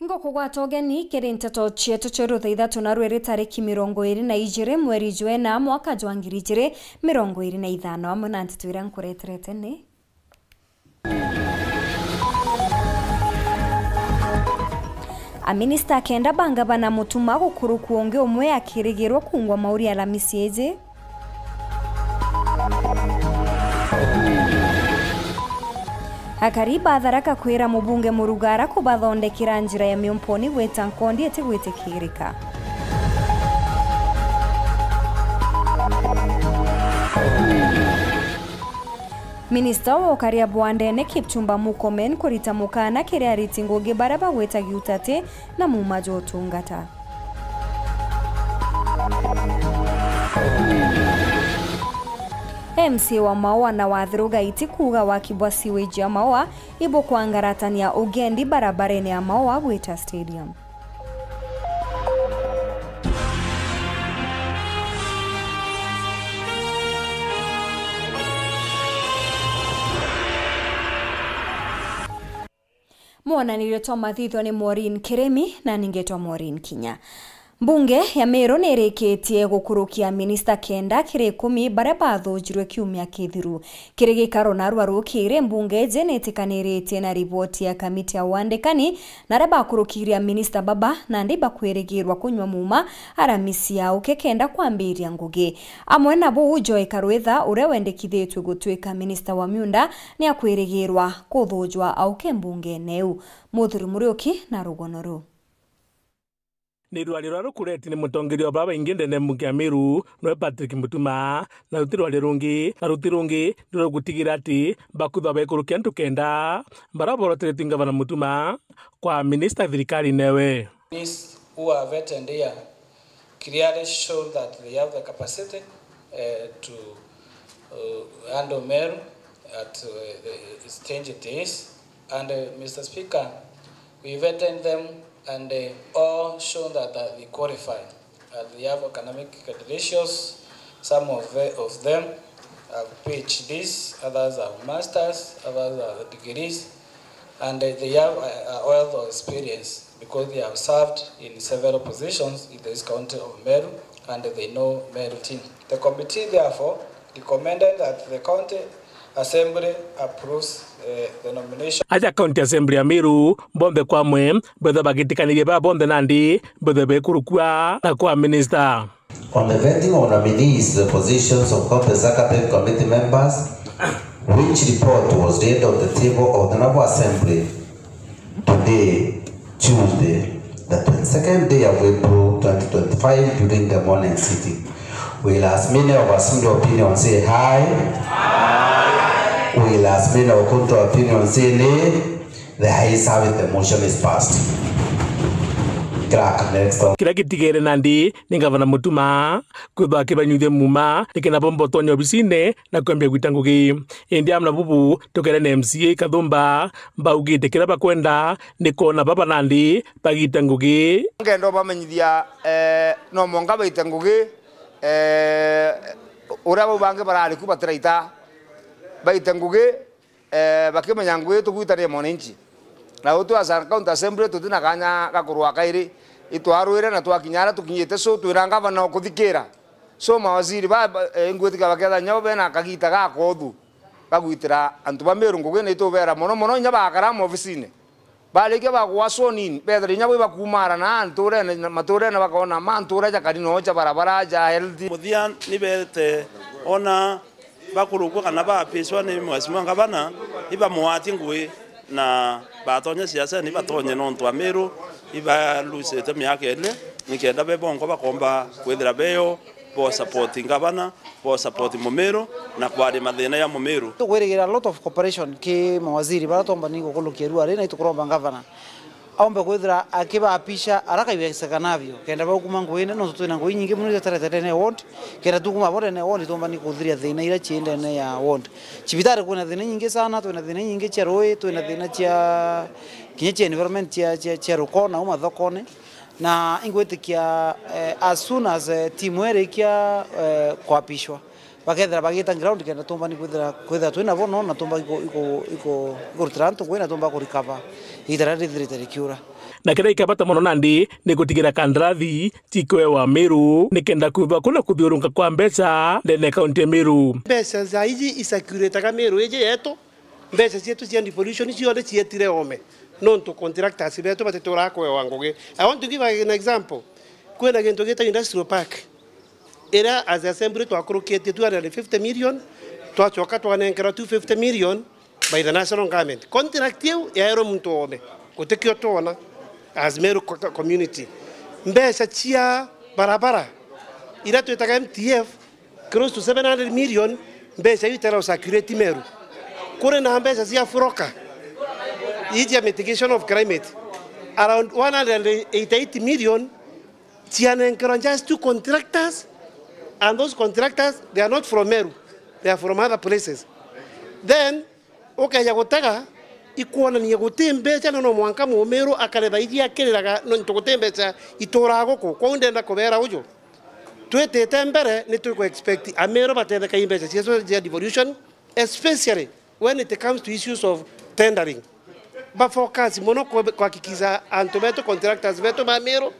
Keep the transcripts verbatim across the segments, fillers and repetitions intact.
Ngukugwata ugeni kiri nteto cietu cia rutha ithatu, na rwiri tariki mirongo iri na ijiri mweri jwa ina mwaka jwa ngiri ijiri mirongo iri na ithano, amwe na nteto iria nkureterete ni: Aminista kenda ba ngavana Mutuma gukurukua ungi umwe akirigirwa kuungwa mauri Alamisi iji. Akari ba Tharaka kwira mubunge Murugara kubathondekera njira ya Miomponi gwita nkondi itigwitikirika. Minista wa ukaria bwa ndene Kipchumba Murkomen kurita mukana kiri ariti ngugi baria bagwitagia utati na muuma jwa utungata. M C A wa Maua na Wathiru Gaiti kuuga waki bwa sewage ya Maua ibukwangaratania ugendi barabarene ya Maua gwita stadium. Mwonanirio twa mathithio ni Maureen Kirimi, na ningetwa Maureen Kinya. Mbunge ya Meru nirikitie gukurukia minista kenda kiri ikumi baria bathujirwe kiumia kithiru. Kiri gikaro narua rukiri, mbunge iji nitikaniritie na riboti ya kamiti ya wandikani, na aria bakurukirie minista baba nandi bakwirigirwa kunywa muuma Aramisi ya uke kenda kwambiria ngugi. Amwe na buu, Joy Karwitha, uria wendekithitue gutuika minista wa miunda, ni akwirigirwa kuthujwa auke mbungene iu. Muthuri Muriuki na rugono ruu. Ni rwari ruria rukureti ni mutongeria wa babaingi ndene ya mbunge ya Meru, niwe Patrick Mutuma, na ruti rwari rungi, na ruti rungi ni rwa gutigira ati bakuthwa baikurukia antu kenda baria boroteretue ngavana Mutuma kwa minista thirikarine ewe. These who are vetted here clearly show that they have the capacity, eh, to, uh, handle Meru at, uh, the stage it is. And, uh, Mister Speaker, we vetted them and, uh, all show that, that they qualify. Uh, they have academic credentials. Some of, the, of them have P H Ds, others have masters, others have degrees, and, uh, they have a, a wealth of experience because they have served in several positions in this county of Meru and they know Meru team. The committee therefore recommended that the county assembly approves, eh, the nomination. Aja County Assembly ya Meru bonthe kwa amwe betha bagitikanirie baa bonthe nandi betha bekurukua na kwa minister. On the vetting of nominees to the positions of county executive committee members, which report was laid on the table of the Honourable Assembly today, Tuesday, the twenty-second day of April twenty twenty-five, during the morning sitting. Will as many of us in the opinion say aye? Will as many of contrary opinion say nay? The ayes have it, the motion is passed. Clerk, next on. Kiria gitigere nandi ni Ngavana Mutuma kwithwa akibanyuithia muuma nikenda bomba utonya obisine na kwambia gwita ngugi. Indi amwe na bubu tukere na M C A Kathumba baugite kiria bakwenda ni kwona baba nandi bagita ngugi. Ngenda ubamenyithia, eh, no mwanka baite ngugi, eh, uria bau bangi barari ku batiraita, baite ngugi, eh, bakimenya ngugi tugwitania mwananchi. Na utwi as a county assembly tutina kanya ga kurua kairi, itwarwire na twakinya aria tukinyite, so twira ngavana ukuthikira. So mawaziri ba, ba, eh, ngwitika baketha nyabo bena kagita gakothu gagwitira antu ba Meru ngugi, na itubera mono mono inya bakara mobisine. Barikia bagwa sworn in, bethira inya bo ibakumara na nturene, na maturene bakona ma ntura jakari no ja barabara, ja health. Muthia ni bete ona bakurukua kana baapishwa ni Mheshimiwa Ngavana, ibamuatie ngui na batonya siasani, ibatonye nontu Amiru ibalusite miaka iri, nikenda be bonko bakomba kwithira beyo bo support ngavana, bo support Mumiru na kwaria mathina ya Mumiru. Tukwirigira a lot of cooperation ki mawaziri baria twombani gukurukia ruari, na itukuromba ngavana aumbe kwithira akibaapisha haraka iwezekanavyo, kenda baukuma nguine, nontu twina ngui nyingi mono iteterete ndene ya ward, kenda tukuma bo ndene ya ward, twombani kuthiria thina iria cii ndene ya ward. Cibitari kwina thina inyingi sana, twina thina inyingi cia rui, twina thina cia, kinya cia environment cia, cia, cia rukona au mathokone. Na ingwitikia, eh, as soon as, eh, timu irikia, eh, kwapishwa, Bakethira bagita ground kenda tumbani kwithira, kwithira twina bo, no, na tumba iku-, iku-, iku-, ikurutira antu ngugi na tumba ku recover igiita riria rithirite rikiura. Na kiria gikabata mono nandi ni gutigira kandarathi cikwewa Meru, nikenda kwithwa kuna kuthiurunka kwa mbeca ndene ya kaunti ya Meru. Mbeca za iji isakiritaga Meru iji yetu, mbeca cietu cia devolution cionthe cietire oome, nontu contractors betu batituraga kwewa ngugi. I want to give an example. Kwina gintu gitagwa industrial park, iria as assembly twakurukitie two hundred and fifty million, twacoka twanenkerwa two fifty million by the national government. Contract iu yaerwe muntu oome, gutikio twona as Meru co-, co-, community. Mbeca cia barabara, iria twitaga M T F, close to seven hundred million, mbeca iu itera circulate Meru. Kuri na mbeca cia furoka, ii cia mitigation of climate, around one hundred and eighty-eight million, cianenkerwa just two contractors, and those contractors, they are not from Meru, they are from other places. Then, ukeja gutega, ikwonania guti mbeca, na no mwanka Mumiru akare thaiji akiriraga nontu guti mbeca ituraga guku. Kwou ndenda kubera uju, twitite mbere, ni tuku expect Amiru batetheka i mbeca cietu cia devolution, especially when it comes to issues of tendering. Ba focus mono kwe-, kuhakikisha antu betu, contractors betu ba Meru,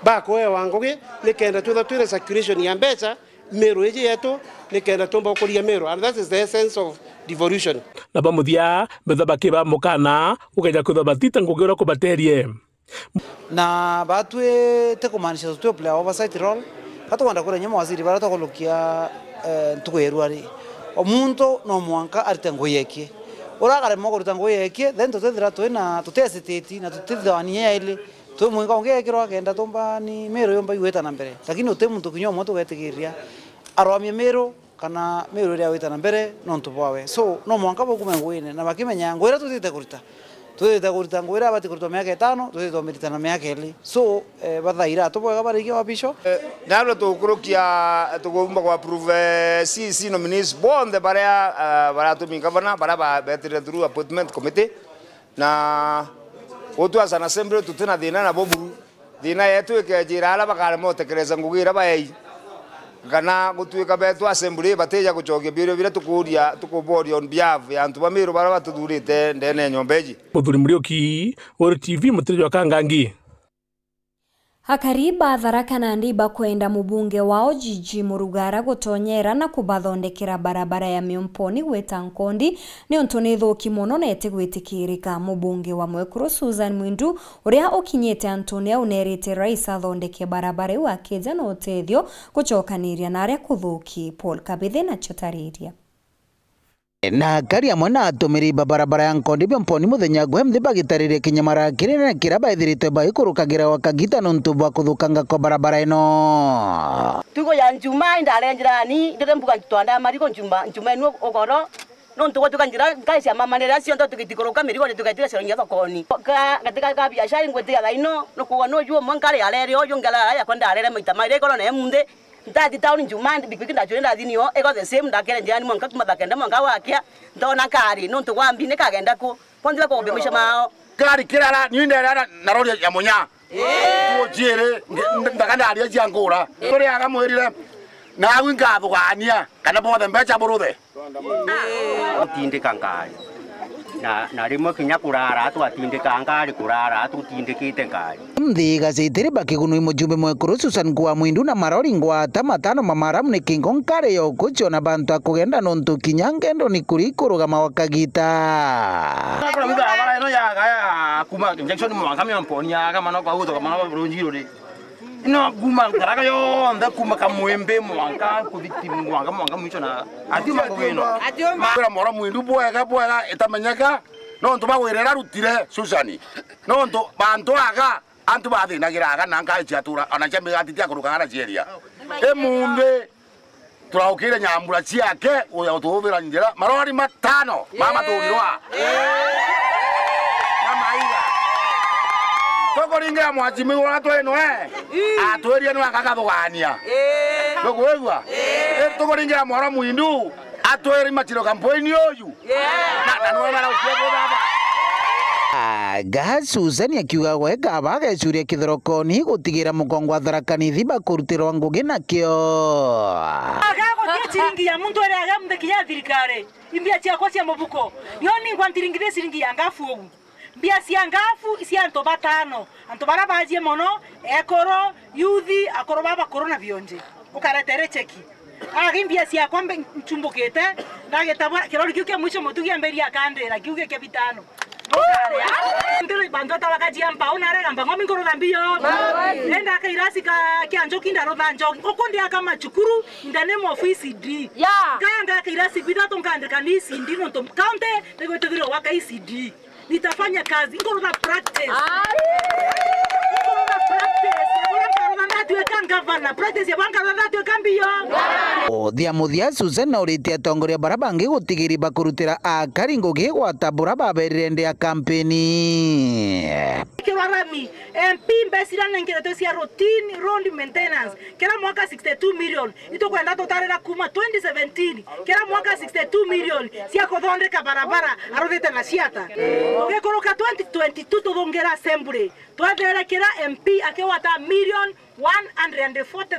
bakuewa ngugi, nikenda twithwa twina circulation ya mbeca Meru iji yetu, nikenda tumba gukuria Meru, and that is the essence of devolution. Na ba muthia, betha bakiba mukana, ukeja kwithwa batita ngugi uria kubaterie. Na batwi ti kumaanisha tutwi play oversight role, ka tukwenda kwira inya mawaziri baria twakurukia, eh, ntuku ya irua ri, o muntu no mwanka arite ngugi yekie. Uria akaremwa kurita ngugi yekie, then tutithira twina, tuti hesitate na tutithithania yaili, twi mwinga ungi ekirwa kenda tumbani Miru yumba igwita na mbere. Lakini uti muntu kinya umwe tugetigiriria arwamie Miru kana Miru iria wita na mbere nontu bwawe. So, no mwanka baukume nguine na bakimenya ngugi iria tutite kurita. Tutite kurita ngugi iria abati kuritwa miaka itano, tutite tumirita na miaka ili. So, eh, bathaira atu bwega barikia wapisho. Eh, nalo tukurukia, tukumba ku approve, eh, C C nominees bonthe baria, eh, baratumika bana, baria ba-, betire through appointment committee. Na gutwi as an assembly tutina thina nabo buru. Thina yetu ikejira aria bakarema utekereza ngugi iria baei, kana gutuika betu assembly batija gucokia biuria biria tukuuria, tukuboria on behalf ya antu ba Miru baria batuthurite ndene ya nyomba iji. Muthuri Muriuki, Weru T V, Mutiri jwa Kangangi. Akari ba Tharaka nandi bakwenda mubunge wao Gigi Murugara gutonyera na kubathondekera barabara ya Miomponi gwita Nkondi, niuntu ni thuki mono na itigwitikirika. Mubunge wa Mwekuru Susan Mwindu, uria ukinyite antune au, nerite rais athondeke barabara iu akija na utethio gucokaniria na aria kuthuki. Paul Kabithi na Chotariria. Na akari amwe na atumiri ba barabara ya Nkondi Miomponi muthenya gwe nthi bagitariria kinyamara kinene kiria baithirite baikurukagira gwa kagita nontu bwa kuthukanga kwa barabara ino. Tugo ya Njumaa indare njirani, ndire mbuga twandamari ku Njumaa, Njumaa inu ugoro, nontu gwatuika njira ngari cia mamanire cionthe tugitikuruka mirigo ni tugetiga ciringia thokoni. Ka-, katika ka biashara ingwitiga thaino, nukuga nuju umwe ngari arere uju ngara yakwa ndarere maita mairi ikoro na emunthi. Ndathi tauni Njumaa, pikipiki ndacwire ndathi nio, ego the same, ndakere njirani mwanka kuma thaa kenda mwanka gwakia, ntona kari, nontu gwa mbi ni kagenda ku? Kwanza kwa maisha mao. Kari kirara, ni nderara na rori ya munya. Tuciere, ndaga ndaria cia ngura. Turi aga mwirire, na agu nkathugania, kana bothe mbeca buruthe. Gutindika ngari. Na, na rimwe kinya kurara, twatindika ngari kurara, tutindikite ngari. Nthi igacitiri bakigunui mujumbe mwekuru Susan Kuwa Mwindu na marori ngwata matano ma maramu ni kingo nkari ya ukucio na bantu akugenda nontu kinya ngendo ni kuri ikurugama gwa kagita. Kuna mtu barabara ino yaga ya kuma injection mwanka Miomponi yaga mano kwa gutoka mano burunjiro ri. Ino kuma nkaraka yonthe kuma Kamwimbi mwanka kuthiti mwanka mwanka mwicho na ati mango gino. Kwira moro Mwindu bwega bwega itamenyeka nontu bagwirira rutire Susan. Nontu bantu aga antu bathinagira aga na nkai ciatura ona cia migati tia kuruka gara cieria. Emunthi turaukire nyambura ciake uya ututhira njira marori matano ma maturirwa na maiga. Tukuringira mwachimi ura twino e atwirie ni wakaga thugania. Nukwigua? Tukuringira mworo Mwindu atwiri machiro kampoini uyu. Na, na nwe maraukia baba. Aga Susan akiuga gwe kaba agecuria kithorokoni gutigira mukongo wa Tharaka Nithi bakurutirwa ngugi nakio. Ciringi ya muntu iria aga muthe kinya ya thirikari. Imbia ciakwa cia mubuko. Nio ningwa ntiringithie ciringi ya ngafu ugu. Mbia cia ngafu cia antu batano. Antu baria bajie mono, ekuru, yuthi, akuru babakuru na bionje. Ukaretere cheki. Agi mbia ciakwa mbe nchumbukite, ndagitaba kirori kiu kia mwisho mutugi amberia akandira kiu kia bitano. Ndiri bantu atabakajia mpau narega mba ngomi nkurutha mbio. Nenda kairasi ka kia njoki ndarutha njoki. Ukundi aka machukuru in the name of E C D. Yeah. Kaya ngaka irasi bithatu nkandika ni E C D nontu county nigwitithirwe gwaka E C D. Nitafanya kazi, nkurutha practice. Ai! Nkurutha practice. Uria nkarutha ndatuika ngavana, practice ya bwa nkarutha ndatuika mbio. Muthia muthia, Susan auritie atongoria baria bangi gutigiri bakurutira akari ngugi gwata bura baberire ndi ya kampeni. Kirwa rami, M P mbeca iria nengeretwe cia routine road maintenance, kira mwaka sixty-two million. Itukwenda tutarira kuma twenty seventeen, kira mwaka sixty-two million cia kuthondeka barabara aruthite na ciata. Tugikuruka twenty twenty-two tuthungira assembly, twethere kira M P akigwata million one hundred and forty,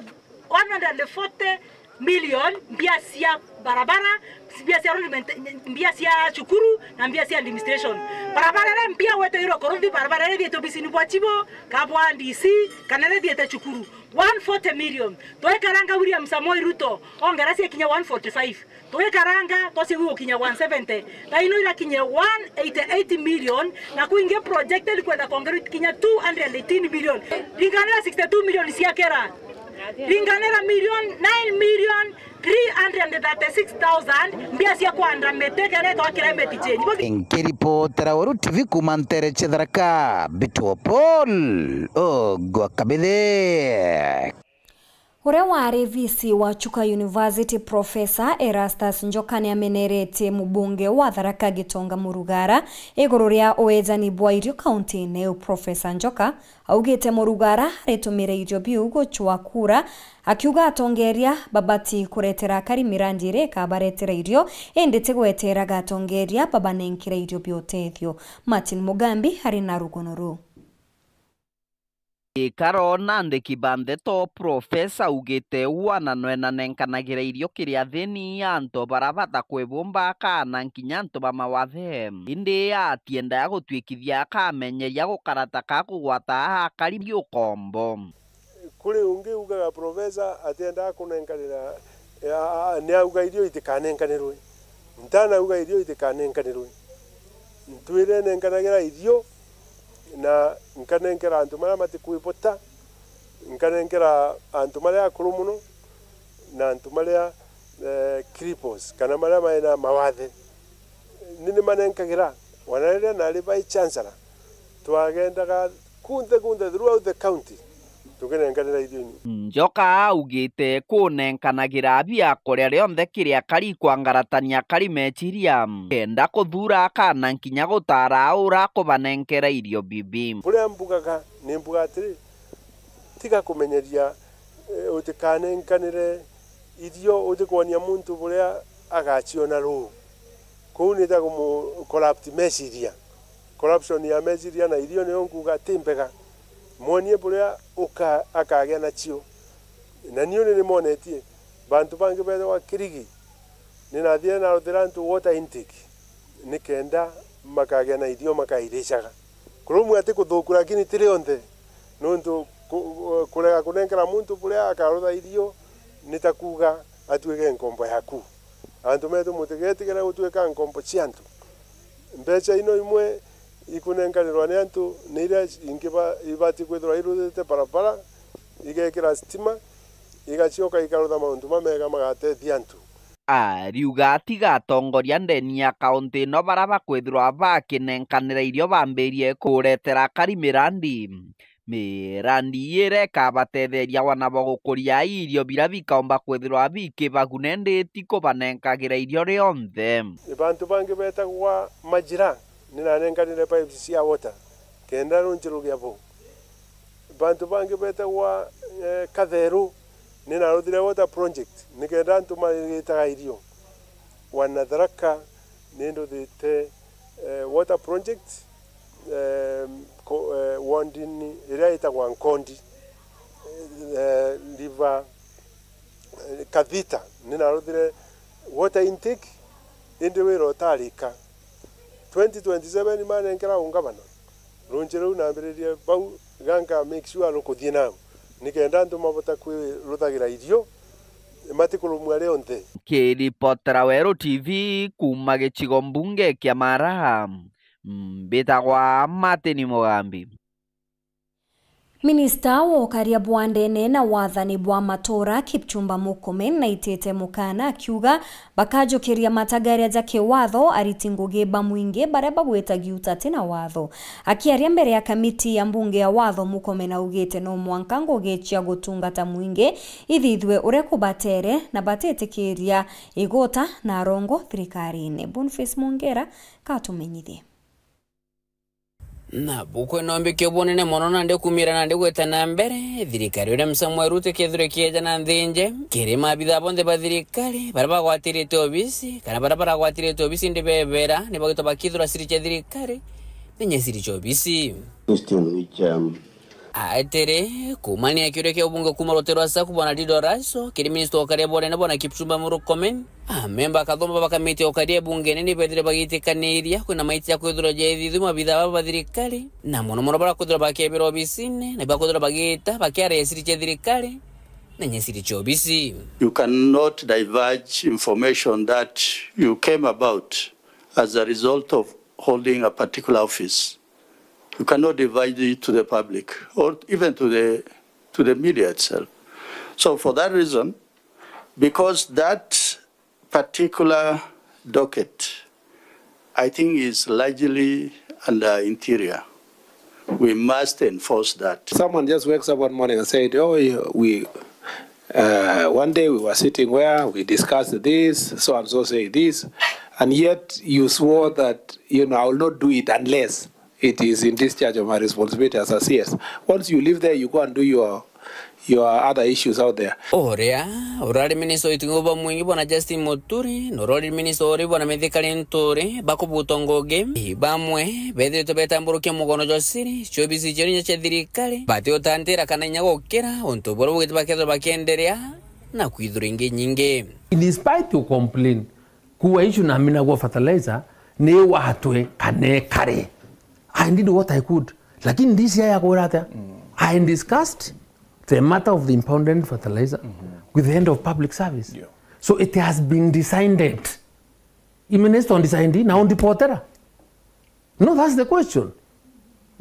one hundred and forty million mbia cia barabara, mbia cia road mainte-, mbia cia cukuru na mbia cia administration. Barabara iria M P agweteirwe kuruthi, barabara iria ithiite obisini bwa chibo, ka bwa D C, kana iria ithiite cukuru. One forty million. Twikaranga William Samoei Ruto, ongera cia kinya one forty-five. Twikaranga, twacia gwi gukinya one seventy. Thaino irakinye one eighty-eight million, na kwingi projected kwenda kwongerwa kinya two hundred and eighteen million. Ringanira sixty-two million cia kera. Ringanira million, nine million three hundred and thirty-six thousand, mbia cia kwanda miti, kenda itwa climate change. Nkiripotera Weru T V kuma ntere cia Tharaka, Mbitwo Paul Ogwa Kabithe. Uria wari V C wa Chuka University, Professor Erastus Njoka, niameneretie mubunge wa Tharaka Gitonga Murugara iguru ria uejani bwa irio kaunti-ini iu. Professor Njoka augite Murugara aritumire irio biu gucwa kura, akiuga atongeria babati kuretera akari mirandi iria ikabaretera irio, indi ti gweteraga atongeria babanenkere irio bia utethio. Martin Mugambi ari na rugono ruu. Ikaro na andiki ba ndeto, Profesa augite uu ananwenanenkanagira irio kiri athini, antu bara batakwibumba, kana nkinya antu ba mawathe. Indi atiendaga gutwikithia akamenyeria gukara ta ka kugwata akari biukombo. Kuri ungi ugaga profesa atiendaga kunenkanira, a, a, ni auga irio itikanenkanirwe. Ntanauga irio itikanenkanirwe. Ntwire nenkanagira irio na nkanenkera antu maria matikwibota, nkanenkera antu maria akuru muno, na antu maria, eh, cripples, kana maria maina mawathe. Ni nimanenkagira, ona riria nari Vice Chancellor, twagendaga kunthe kunthe throughout the county, tukinenkanira irio inyu. Njoka augite kunenkanagira bia kuria rionthe kiri akari kwangaratania akari meciria, kenda kuthuura akana nkinya gutaara aura kubanenkera irio bibi. Buria mbugaga, ni mbuga atiri, tiga kumenyeria, eh, utikanenkanire irio utikwonia muntu buria agaciona ruu. Kuu ni ta kumu corrupt meciria. Corruption ya meciria na irio niyo nkuuga ti mbega. Mwonie buria uka-, akagia nacio. Na niu ni nimonetie bantu bangi bethagwa Kirigi, ni nathire naruthira antu water intake nikenda makagia na irio makairicaga. Kurumu ati kuthuku, lakini ti rionthe, nontu ku-, kurega kunenkera muntu buria akarutha irio ni ta kuuga atuike nkombo yaku. Antu betu, mutigetigire gutuika nkombo cia antu. Mbeca ino imwe ikunenkanirwa ni antu ni iria ingi ba-, ibati kwithirwa iruthite barabara, igekira stima, igacioka ikarutha mauntu mamega magatethia antu. Ariuga atiga atongoria ndeni ya kaunti ino bara bakwithirwa bakinenkanira irio bambirie kuretera akari mirandi. Mirandi ii iria ikabatetheria wanabo gukuria irio biria bikaumba kwithirwa bikibaguna, indi ti kubanenkagira irio rionthe. Bantu bangi betagwa Majira, ni nanenkanire pipes cia water, kenda runji rugia bo. Bantu bangi betagwa, eh, Katheru, ni naruthire water project, nikenda antu marigitaga irio. Wana Tharaka, ni nduthite, eh, water project, eh, ko-, eh, wardini iria itagwa Nkondi, eh, River, Kathita, ni naruthire water intake, indi wira utarika. Twenty twenty-seven manenkera ungavana. Runji ruu nambiririe bau, ganka make sure rukuthie nau, nikenda antu mabota kwiruthagira irio, matikurumwa rionthe. Nkiripotera Weru T V kuuma gicigo mbunge kia Mara, mbitagwa Martin Mugambi. Minista wa ukaria bwa ndene na wathani bwa matura Kipchumba Murkomen naitite mukana akiuga bakajukiria matagaria ja kiwatho ariti ngugi ba mwingi baria bagwitagia utati na watho. Akiaria mbere ya kamiti ya mbunge ya watho, Murkomen augite no mwanka ngugi cia gutungata mwingi ithithue uria kubatere na batitikiria igota na arongo thirikarine. Boniface Mungera katumenyithie. Na bukwina umbikio bunene mono nandi kumira nandi gwita na mbere, thirikari uria msamu Ruto ikethirwe ikieja na nthinje kiri maabitha bonthe ba thirikari baria bagwatirite obisi kana baria baragwatirite obisi ndi bebera ni bagwitwa bakithura ciri cia thirikari na inya ciri cia obisi. Question which, um, Atiri, kuumania kiuria kia ubunge kuuma rutere rwa Saku bwana Dido Raso kiri minista wa ukaria bwa unene bwana Kipchumba Murkomen, amemba akathomba ba kamiti ya ukaria bungene ni bethire bagitikaniria kwina maiti ya kwithirwa ja ithithio maabitha baba ba thirikari, na mono mono baria kwithirwa bakebira obisine na bakwithirwa bagita bakiaria ciri cia thirikari na inya ciri cia obisi. You cannot divulge information that you came about as a result of holding a particular office. You cannot divulge it to the public or even to the, to the media itself. So for that reason, because that particular docket, I think, is largely under Interior, we must enforce that. Someone just wakes up one morning and said, "Oh, yeah, we, uh, one day we were sitting where we discussed this, so and so say this," and yet you swore that, you know, "I will not do it unless it is in discharge of my responsibility as a C S." Once you leave there, you go and do your, your other issues out there. Uria urari minista wa utugi bwa mwingi bwana Justin Muturi na urari minista uri bwana Mithika Linturi bakubuta ngugi, bamwe bethiritwe betamburukia mugono jwa ciri cia obisi cia inya cia thirikari batiutantira kana inya gukira untu buria bugite bakethirwa bakienderea na kwithura ingi nyingi. In spite of complain, kuwa issue na mina gwa fertilizer ni watwe kana ekare. I did what I could. Lakini this year yakwira atia? I discussed the matter of the impounded fertilizer with the head of public service. Yeah. So it has been decided. I minister on decided na on deportera. No, that's the question.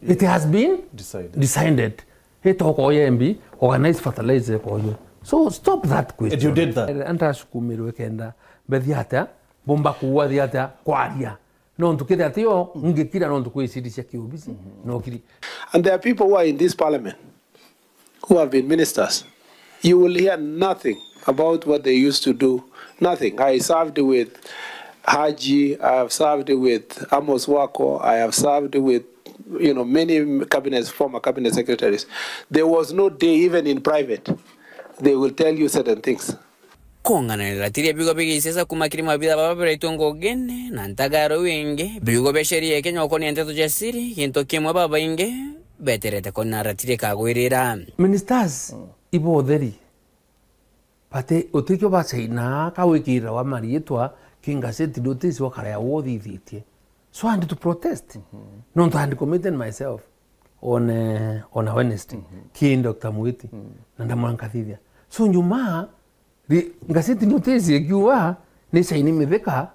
It has been decided. Decided. Itoko yembi, organize fertilizer koyo. So stop that question. And you did that. Antasukumirwe kenda. Bethi atia? Bomba kuwa thi atia? Kwaria. Nontu kethira atio, ngikira nontu kwi ciri cia kiobisi, no kiri. And there are people who are in this parliament who have been ministers. You will hear nothing about what they used to do. Nothing. I served with Haji, I have served with Amos Wako, I have served with, you know, many cabinets, former cabinet secretaries. There was no day, even in private, they will tell you certain things. Kung'ana ni ratiria biugo bia gisiasa kuuma kiri maabitha baba baraitwe ngugine na ntagaro wingi, biugo bia sheria ya Kenya gukonia nteto cia siri, gintu kimwe babaingi beterete kwona ratiria ikagwirira. Ministers ibo utheri, bati utikio bacaina ka wikirira wa mariitwa ki gazette notice wakarea wothithitie. So I had to protest. Nontu I had committed myself on, eh, on a Wednesday ki Doctor Mwiti, na ndamwankathithia. So nyuma Ri-, gazeti notice ikiuga ni saini Mithika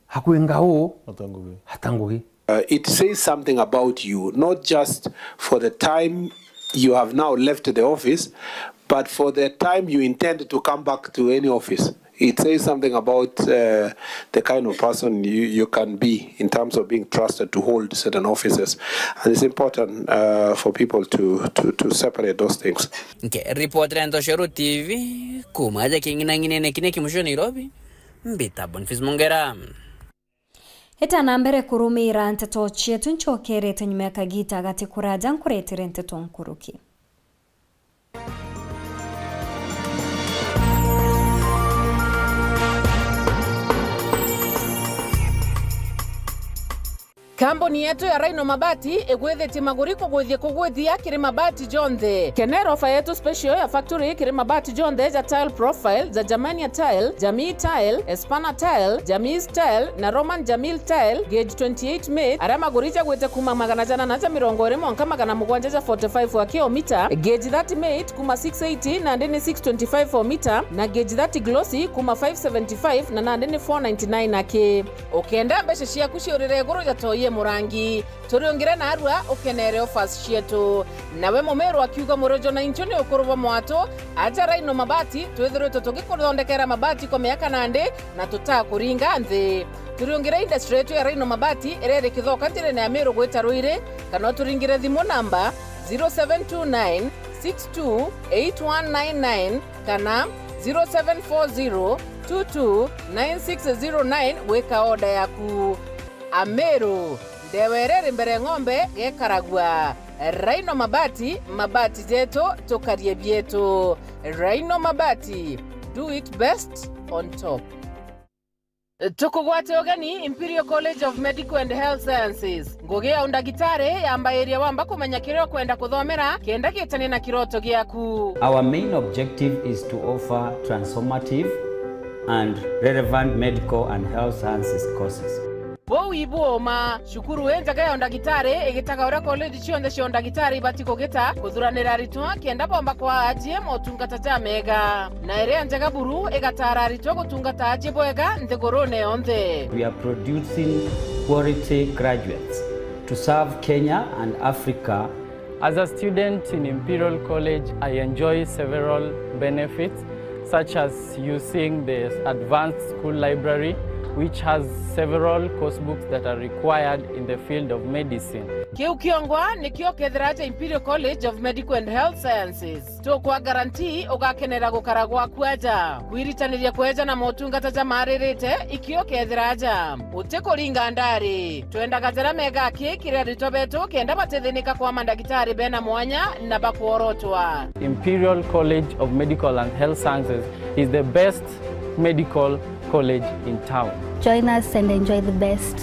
akwinga uu Atangugi. Atangugi. Uh, it says something about you, not just for the time you have now left the office, but for the time you intend to come back to any office. It says something about, uh, the kind of person you, you can be in terms of being trusted to hold certain offices. And it's important, uh, for people to, to, to separate those things. Nke ripoti ria Ntoshero T V, kuma aja king'inang'inene kine kimucio Nairobi, mbita Boniface Mungera. Eta na mbere kurumira nteto cietu, ncokerete nyuma ya kagita gati kuraja nkuretere nteto nkuruki. Kambuni yetu ya Rhino Mabati igwithitie maguri kugwithia kugwithia kiri mabati jonthe. Kenera ofa yetu special ya factory kiri mabati jonthe ja tile profile, ja Germania tile, Jamii tile, Espana tile, Jamis tile na Roman Jamil tile, gauge twenty-eight made, aria maguri jagwite kuma magana jana na ja mirongo iri mwanka magana mugwanja ja forty-five wa kilomita, gauge thirty made kuma six eighty nandi ni six twenty-five o mita, na gauge thirty glossy kuma five seventy-five na nandi ni four ninety-nine aki. Ukenda mbeca ciaku ciurire iguru ja toyi e murangi, turiungire narua ukenere offers cietu. Nawe Mumiru akiuga, Murojo na inchu ni ukuru bwa mwatu, aja Rhino Mabati, twithirwitwe tugikuthondekera mabati kwa miaka nandi na tutakuringa nthi. Turiungire industry yetu ya Rhino Mabati iria iri Kithoka njirene ya Miru gwita Ruiri, kana uturingire thimu namba zero seven two nine six two eight one nine nine kana zero seven four zero two two nine six zero nine gwika order yaku. Amiru, ndewa iria iri mbere ng'ombe gekaragua. Rhino Mabati, mabati jetu, tukarie bietu. Rhino Mabati, do it best on top. Tukugwate ugeni Imperial College of Medical and Health Sciences. Ngugi ya undagitari yambairia wamba kumenya kiria ukwenda kuthomera kenda gitanie na kiroto giaku. Our main objective is to offer transformative and relevant medical and health sciences courses. Buu ibu uma, cukuru injega ya undagitari igitaga uria college cionthe cia undagitari ibati kugita kuthuranira aritwa kenda bomba kwaa ajie motungata jamega. Na iria njega buru igataara aritwa gutungata aji bwega nthigurune yonthe. We are producing quality graduates to serve Kenya and Africa. As a student in Imperial College, I enjoy several benefits, such as using the advanced school library, which has several course books that are required in the field of medicine. Kiu kiongwa nikio kethira aja Imperial College of Medical and Health Sciences. Tukwa guarantee ugakenera gukara gwaku aja. Kwiritaniria kweja na motungata jamaaririte, ikio kethira aja. Utikuringa ndari. Twendaga jaria mega aki kiri aritwa betu kenda batithinika kwa mandagitari bena mwanya na bakworotwa. Imperial College of Medical and Health Sciences is the best medical college in town. Join us and enjoy the best.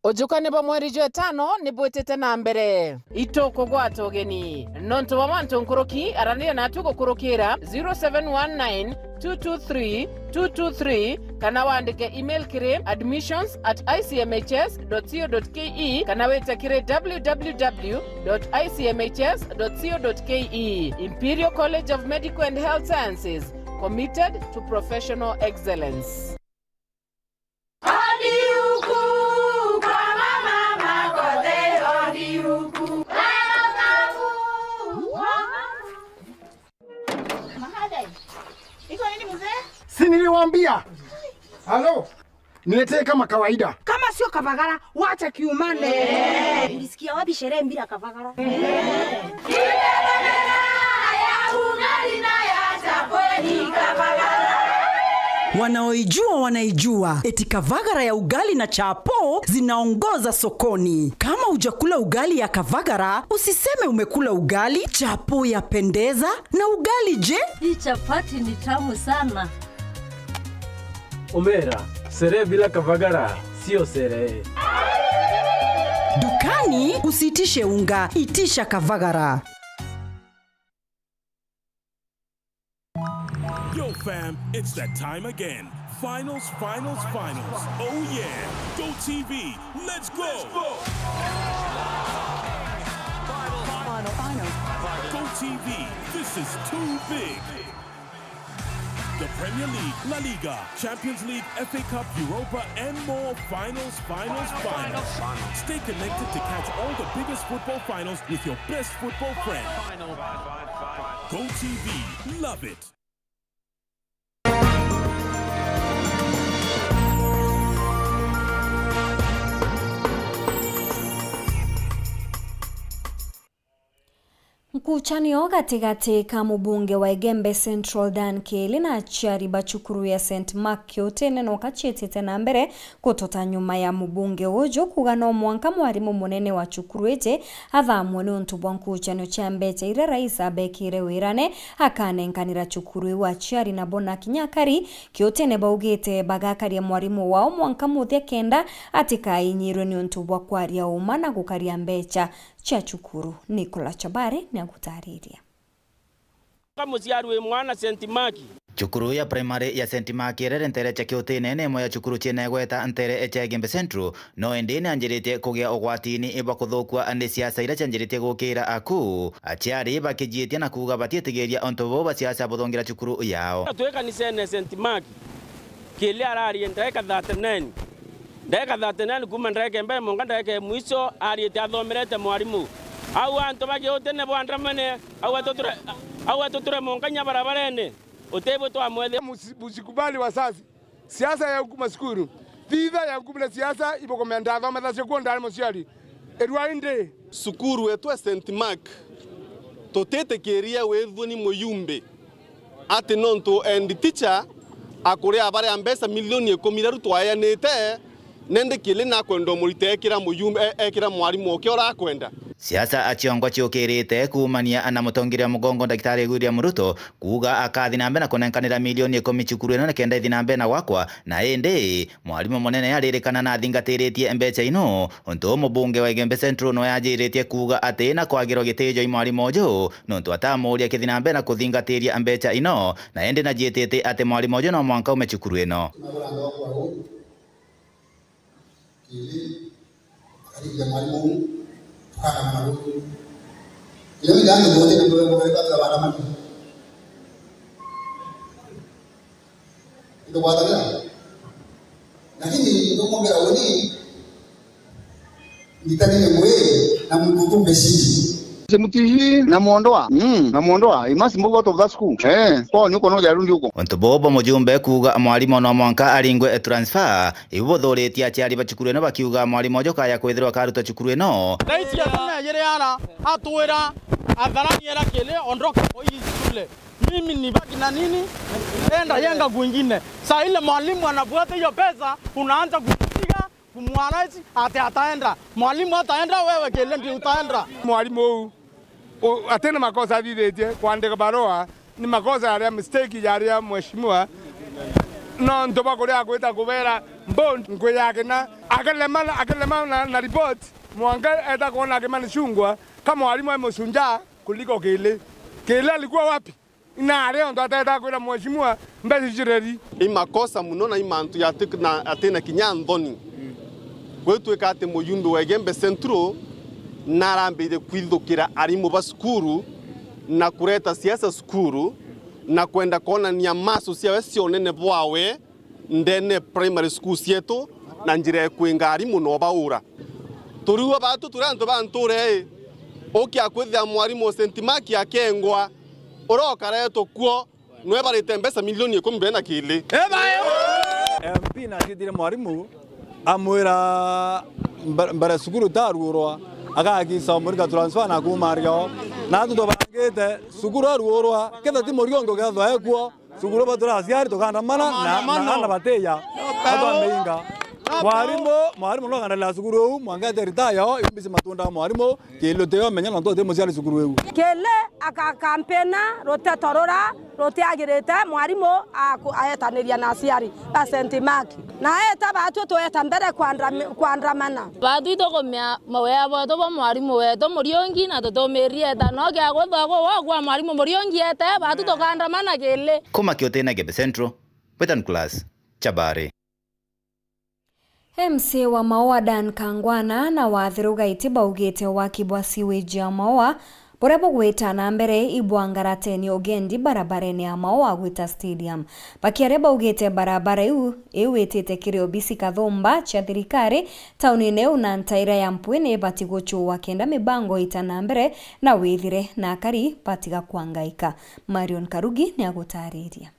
Ujukani bwa mweri jwa itano ni bwitite na mbere. Itukugwata ugeni. Nontu bwa mantu nkuruki, araniria natu gukurukira zero seven one nine two two three two two three, kana wandike email kiri admissions at I C M H S dot co dot K E, kana wite kiri W W W dot I C M H S dot co dot K E. Imperial College of Medical and Health Sciences, committed to professional excellence. Odi huku kwa mama Makote, odi huku. Mahadai. Iko nini mzee? Si niliwaambia? Halo? Niletee kama kawaida. Kama sio kavagara, wacha kiumane. Ulisikia wapi sherehe bila kavagara? Wanaoijua wanaijua, eti kavagara ya ugali na chapo zinaongoza sokoni. Kama hujakula ugali ya kavagara, usiseme umekula ugali. Chapo yapendeza, na ugali je? Hii chapati ni tamu sana. Omera, sherehe bila kavagara sio sherehe. Dukani usiitishe unga, itisha kavagara. Yo, fam, it's that time again. Finals, finals, finals. Oh, yeah. Go T V, let's go! Go T V, this is too big. The Premier League, La Liga, Champions League, F A Cup, Europa, and more. Finals, finals, finals. Stay connected to catch all the biggest football finals with your best football friend. Go T V, love it. Nkuchanio gatigati ka mubunge wa Igembe Central Dan Kiili na aciari ba cukuru ya Saint Mark Kiutine noka ciitite na mbere gutota nyuma ya mubunge uju kuuga no mwanka mwarimu munene wa cukuru iji athamwe niuntu bwa nkuchanio cia mbecha iria rais abekire wirane akanenkanira cukuru iu aciari nabo na kinya akari Kiutine baugite bagakaria mwarimu wao mwanka muthia kenda atikainyirwe niuntu bwa kwaria uma na gukaria mbecha cia cukuru. Nicola Chabare niagutariria. Ka muciari wi mwana Saint Mark. Cukuru ya primary ya Saint Mark irere ntere cia Kiutine ni imwe ya cukuru ciene gweta ntere cia Igembe Central, no indi ni anjiritie kugia ugwatini bwa kuthukua ni siasa iria cianjiritie gukira aku. Aciari bakijiitia na kuuga batiitigiria untu buu bwa siasa buthungira cukuru yao. Twi kanisene Saint Mark, Kiili ararie ndagika thirty-nine. Ndagika thirty-nine kuuma ndagika ya mbere mwanka ndagika ya mwisho ariite athomerete mwarimu. Au antu ba Kiutine bwandamane, au atuture, au atuture mwanka nya barabarene. Utibwe twamwethia. Musi-, musikubali wazazi. Siasa ya hukuma cukuru. Thitha ya hukuma na siasa ibukumenda athomethasya kuo ndari muciari. Erua indi. Cukuru wetu e Saint Mark, tutitikiria withue ni muyumbi ati nontu head teacher akuria baria mbeca milioni ikumi iria riu twaeanite, nende Kiili nakwenda umurite ekira muyumbi, e-, ekira mwarimu oke uria akwenda. Siasa aciongwa ciukirite kuumania na mutongeria mugongo Ndagitari William Ruto kuuga akathi na mbere na kunenkanira milioni ikumi cukuru ino nikenda ithi na mbere na gwakwa, na indi mwarimu munene aririkana na athingatiritie mbecha ino, untu mubunge wa Igembe Central no yajiritie kuuga ati na kwagirwa gitijo i mwarimu uju, nontu atamuria kithi na mbere na kuthingatiria mbecha ino, na indi najiitite ati mwarimu uju no mwanka ume cukuru ino. Kiili, akarikia mwarimu uu, tukaandamana ruu. Kinya withe antu bonthe ni mwe mwe batira baandamana. Itugwatagira. Lakini ndokombera uni, nditani ni mwe na muntu tumbe cii. Mutihi na Mwondoa. Mm, na Mwondoa. Imasi mbugo to that school. Eh, kwa ni uko no ya rundi uko. Untu bobo mujumbe kuuga mwarimu no mwanka aringwe transfer. Ibu buthuritie aciari ba cukuru ino bakiuga mwarimu uju kaya kwithirwa akaruta cukuru ino. Rais atonejere ara atwira atharani era Kiili ondoka kwa hii shule. Mimi nibaki na nini? Enda yenga kwingine. Saa ile mwalimu anafuata hiyo pesa, unaanza kumpiga, kumwaraji ati ataenda. Mwalimu ataenda, wewe Kiili ndio utaenda. Mwalimu uu U-, atina makosa athithitie kwandika barua, ni makosa yaria mistake yaria mheshimiwa. Nontu bwa kuria akwita kubera bond nkwi yake na akelema, akelema na, na report, mwanka eta kwona akimani chungwa ka mwalimu e mucunja kuliko Kiili. Kiili alikuwa wapi? Inari ontu ateta kwira mheshimiwa mbeca icio reri. I makosa muno na i mantu ya atik-, na atina kinya nthoni. Gwitwika ati muyumbi wa Igembe Central narambirie kwithukira arimu ba cukuru na kureta siasa cukuru na kwenda kwonania maso ciawe cia unene bwawe ndene primary school cietu na njira ya kwinga arimu na ubaura. Turiua batu turi antu ba nture ii, ukia kwithia mwarimu o Saint Mark akengwa, uria ukaretwo kuo, nwe barite mbeca milioni ikumi bena Kiili. M P na acitire mwarimu, amwira mba-, mbere cukuru itaruurwa, agakisa umurika transfer na kuuma ario. Na atu tubangite cukuru aruurwa, ketha ti Muriungi ukethwa ekuo, cukuru batura aciari tukaandamana na, na ana batiya. Atwameinga. Mwarimu, mwarimu no akandelea cukuru uu, mwanka ete retire yo, imbisi matunda mwarimu, Kiili utiyo menya nontu uti muciari cukuru iu. Kiili akakampena ruteto rura rutiagirite, mwarimu aku-, aetaniria na aciari ba Saint Mark. Na eta batu tweta mbere kwandami-, kwandamana. Batu itukumia mawea bwetu bwa mwarimu wetu Muriungi na tutumirie eta no kia guthwa guwa kwa mwarimu Muriungi ete, batu tukaandamana Kiili. Kuma Kiutine Igembe Central, Western Class, Chabari. M C A wa Maua Dan Kangwana na Wathiru Gaiti baugite waki bwa sewage ya Maua buria bugwita na mbere ibwa Ngarateni ugendi barabarene ya Maua gwita stadium. Bakiaria baugite barabara iu iwitite kiri obisi kathumba cia thirikari taunine iu na ntaira ya Mpwi ni ibati guchua kenda mibango ita na mbere na withire na akari batiga kwangaika. Marion Karugi ni agutariria.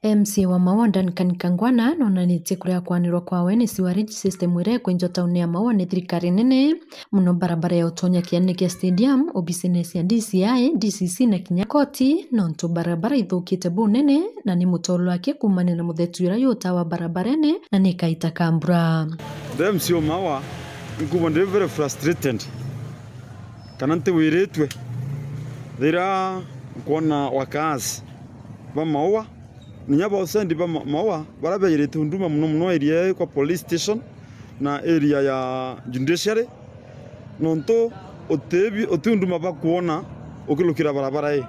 M C A wa Maua Duncan Kangwana nonanitie kuria kwanirwa kwawe ni sewerage system iria ikwenjwa tauni ya Maua ni thirikari nene mono, barabara ya utonya kianene kia stadium, obisine cia D C I, D C C na kinya koti, nontu barabara ithukite bunene na ni mutolo wake kuumania na muthetu uria yutawa barabarene na ni kaita ka mbura. The M C A wa Maua, nkuuga ndi very frustrated kana ntiwiritue. Thira nkwona wakazi ba Maua, na inya ba usendi ba Ma-, Maua, baria beejirite unduma mono mono area ii kwa police station na area ya judiciary, nontu utibi-, uti unduma bakwona ukilukira barabara ii.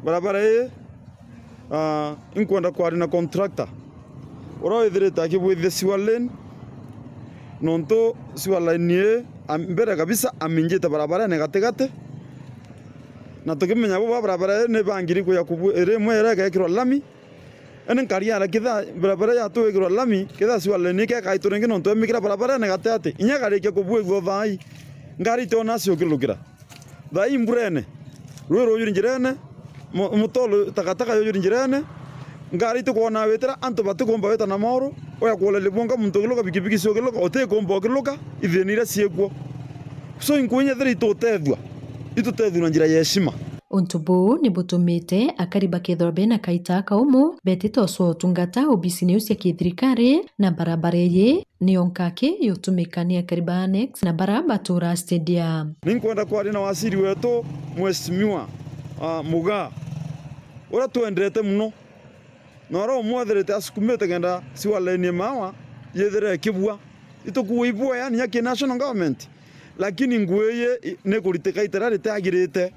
Barabara ii, ah, inkwenda kwaria na contractor uria withirite akibwithia sewer lane, nontu sewer line ii, am-, mbere kabisa aminjite barabarene gatigati, na tukimenya bo ba barabara ii ni bangiri kuya kubu-, iri imwe iria igekirwa lami. Indi nkari ara kitha barabara yatwikirwa lami, kitha sewer lane ikekaitwa ringi nontu emikira barabarene gatigati. Inya ikarikia kubuigua thaai, ngari itiona acio ukilukira. Thaai mburene, rui rujuri njirene, mu-, mutolo, takataka yujuri njirene, ngari itikwona witira, antu batikumba wita na mauru, uya kuoleria bwonka muntu ukiluka, bikibiki cio ukiluka, utikumba ukiluka, ithina iria ciikuo. So, inkuinya thira itutethua, itutethua na njira ya heshima. Untu buu ni butumite akari bakethirwa bena kaita kaumu betite ucwa utungata obisine iu cia kithirikari, na barabara iji niyo nkaki yutumika ni akari ba Annex na bara batuura stadium. Ni nkwenda kwaria na waziri wetu, Mheshimiwa, ah, Mugaa, uria twendete mono, na uria umwethirite asukumite kenda sewer line ya Maua yithire ikibua. Itukuua ibua, yani, ya ki national government, lakini ngui iji i-, nikuritika itera ritiagirite.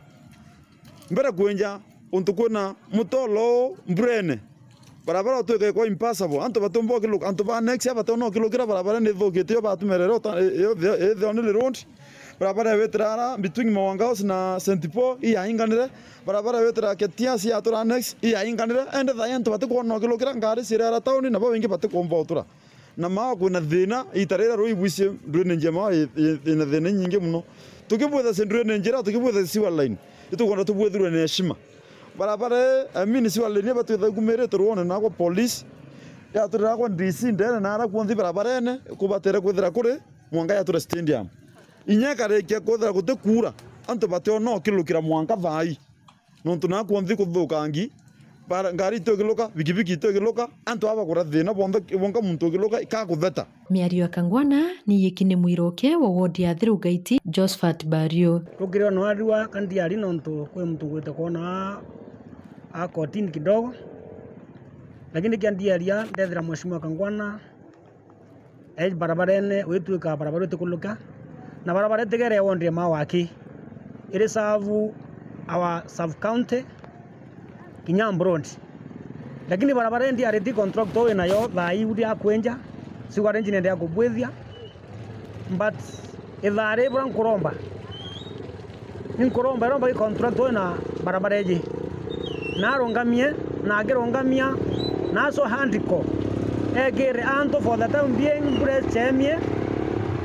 Mbere kwinja untu kwina mutolo uu mburene, barabara utwika ikwa impassable, antu batiumba ukiluka, antu ba Annex aba bationa ukilukira, barabara ni ithukite, iyo batumire iri uta-, i-, iyo the-, i the only road. Barabara ya witira ara between Mawanga House na Saint Paul iyainganire, barabara ya witira Ketias yatura Annex iyainganire, ende thaai antu batikwona ukilukira, ngari cireera tauni, nabo baingi batikumba utura. Na Maua kwina thina, ita riria rui ibwicie, drainage ya Maua i-, i-, ina thina inyingi mono. Tukibwitha cia drainage iria, tukibwitha cia sewer line, itukwenda tubwithirwe na heshima. Barabara ii, I mean, sewer line ii batwitha ikumirite rwone na kwa police, yaturira kwa D C ndene na ara kwonthe barabarene, kubatere kwithira kuri mwanka yature stadium. Inya ikarikia kwithira gutikuura, antu bationa ukilukira mwanka thaai. Nontu naa kwonthe kuthukangi, bara-, ngari itiukiluka, bikibiki itiukiluka, antu aba bakura thina bonthe, bonka muntu ukiluka, ikakutheta. Miario ya Kangwana ni yiki ni mwiroke wa ward ya Thiru Gaiti, Josephat Bario. Rukiri ona warua ka ndiari nontu kwi muntu ugwite kwona a kotini kidogo, lakini kia ndiaria ndethira Mheshimiwa Kangwana e barabarene, witwika barabara itikuluka, na barabara itigere wonde ma waki, iri serve our sub county kinya Mbu Road. Lakini barabara indi ariti contractor wi nayo thaa iu ndia kwenja, siku arrange nende ya kubwithia, but ithaa ri bura nkuromba, ninkuromba iromba gi contractor wi na barabara iji, na arungamie, na akirungamia, na aco handiko, ekire antu for the time being mbura icemie,